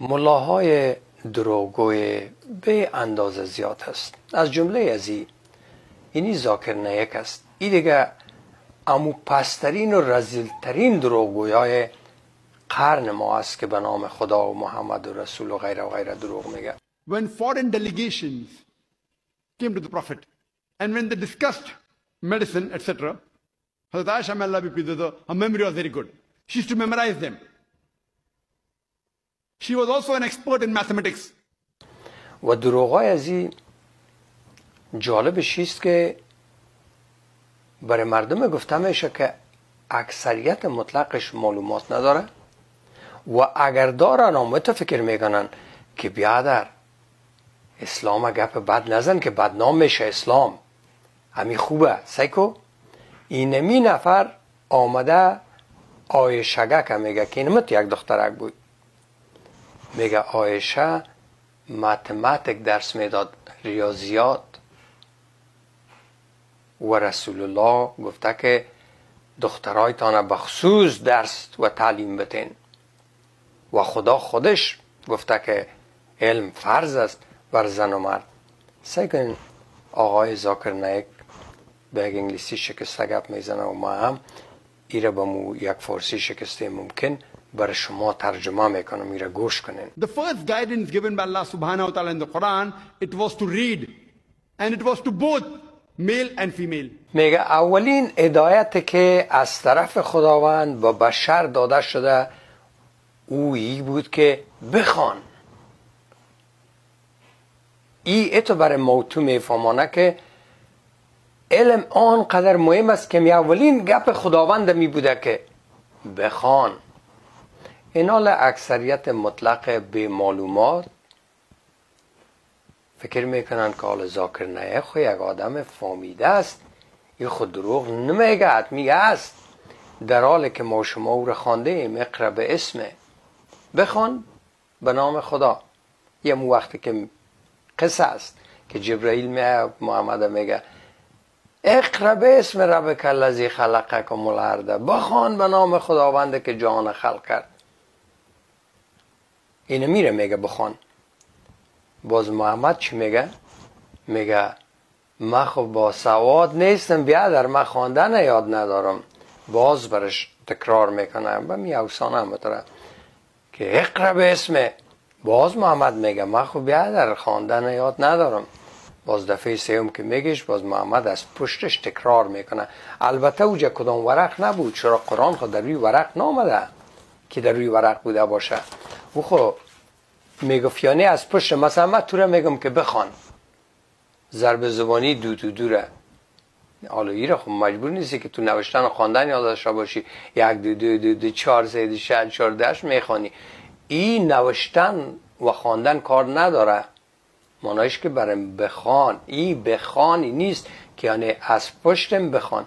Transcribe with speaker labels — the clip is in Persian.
Speaker 1: ملاهای دروغگوی به اندازه زیاد است. از جمله از اینی زاکر نایک است. این دیگه امو پسترین و رذیلترین دروغگویای قرن ما است که به نام خدا و محمد و رسول و غیره و غیره دروغ میگه.
Speaker 2: When foreign delegations came to the Prophet and when they discussed medicine, etc., Hazrat Aisha, may Allah be pleased with her, her memory was very good. She used to memorize them. She was also an expert in mathematics.
Speaker 1: و دروغای از این جالبش است که برای مردم گفته میشه که اکثریت مطلقش معلومات نداره و اگر دارن هم تو فکر میکنن که بیادر اسلام گپ بد نزن که بدنام میشه، اسلام همی خوبه. سیکو اینمی نفر آمده عایشه که میگه که اینمت یک دخترک بود، میگه عایشه mathematic درس میداد، ریاضیات، و رسول الله گفته که دخترایتان به خصوص درس و تعلیم بتین و خدا خودش گفته که علم فرض است بر زن و مرد. سعی کنین آقای زاکر نایک به یک انگلیسی شکسته گپ میزنه و ما هم ایره به مو یک فارسی شکسته ممکن برای شما ترجمه میکنم، ایره گوش کنین.
Speaker 2: The first guidance given by Allah subhanahu wa ta'ala in the Quran, it was to read and it was to both male and female.
Speaker 1: میگه اولین هدایت که از طرف خداوند با بشر داده شده اویی بود که بخوان. ای اتو برای موتو میفهمانه که علم آنقدر مهم است که می اولین گپ خداوند می بوده که بخوان. اینال اکثریت مطلق به معلومات فکر میکنن که حال زاکر نایک خو یک آدم فامیده است، این خود دروغ نمیگه، حتمی است. در حالی که ما شما او را خوانده ایم، اقرا به اسمه، بخوان به نام خدا. یه مو وقتی که قصه است که جبرائیل میاد محمد میگه اقرا به اسم ربک الذی خلقکم الارض، بخوان به نام خداوند که جهان خلق کرد. اینو میره میگه بخوان. باز محمد چی میگه؟ میگه من خب با سواد نیستم بیادر، من خواندن یاد ندارم. باز برش تکرار میکنه و می افسانه هم بطوره که اقرا به اسم. باز محمد میگه من خب بیادر خواندن یاد ندارم. باز دفعه سوم که میگیش باز محمد از پشتش تکرار میکنه. البته اوجا کدام ورق نبود، چرا قرآن خود در روی ورق نامده که در روی ورق بوده باشه. او خب میگفت یعنی از پشت، مثلا من تو را میگم که بخوان، ضرب زبانی دو تو دوره. حالا ایره خب مجبور نیستی که تو نوشتن و خواندن یاد داشته باشی، 1 2 2 2 2 4 3 6 4 8 میخوانی. این نوشتن و خواندن کار نداره، معنایش که برام بخوان، این بخوانی نیست که یعنی از پشتم بخوان.